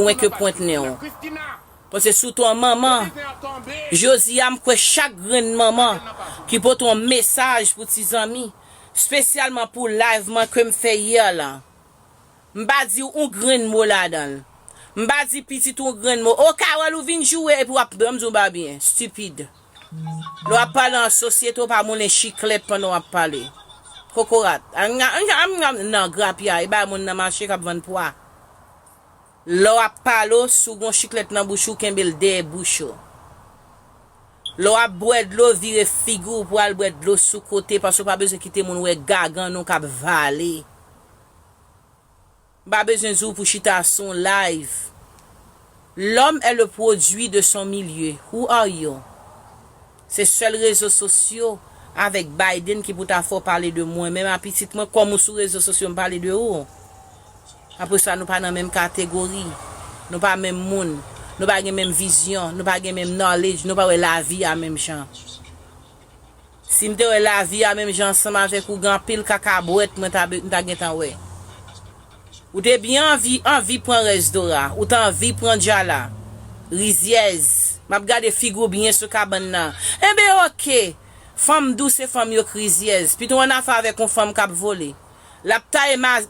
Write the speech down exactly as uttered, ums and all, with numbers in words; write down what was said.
lwen ke pwent nen w. Paske si w te yon manman, jodi a m kwè chak grenn manman ki pote yon mesaj pou ti zanmi, espesyalman pou live mwen ke m fè yè la. M pa di w yon grenn mo ladan l. M pa di pitit ou yon grenn mo. O Carole, ou vin joure epi w ap, ban m di w bagay byen, stipid. Lè w ap pale an sosyete, w pa moulen chiklèt pandan w ap pale. Kokorat. Amga, amga, amga, nan grapyay, bay moun nan mache k ap vann pwa. Lè w ap pale, si w gen yon chiklèt nan bouch ou, kenbe l dèyè bouch ou. Lè w ap bwè dlo, vire figi w pou w al bwè dlo sou kote, paske w pa bezwen kite moun wè gagann ou k ap vale. M pa bezwen di w pou chita sou yon live. L'homme est le produit de son milieu. Who are you? Se sèl rezo sosyo avèk Biden ki pou ta fè w pale de mwen. Menm a pitit mwen, kòm ou sou rezo sosyo, m pale de ou. Apre sa, nou pa nan menm kategori. Nou pa menm moun. Nou pa gen menm vizyon. Nou pa gen menm knowledge. Nou pa wè lavi a menm jan. Si m te wè lavi a menm jan ansanm avèk ou, gen anpil kaka bwèt mwen ta be-, m ta gentan wè. Ou te byen anvi, anvi pran rès Dora. Ou te anvi pran Djala. Rizyèz. M ap gade figi w byen sou kabann nan. Enben, oke. Fanm dous se fanm yo k rizyèz. Pito w annafè avèk yon fanm k ap vole. L ap taye ma-,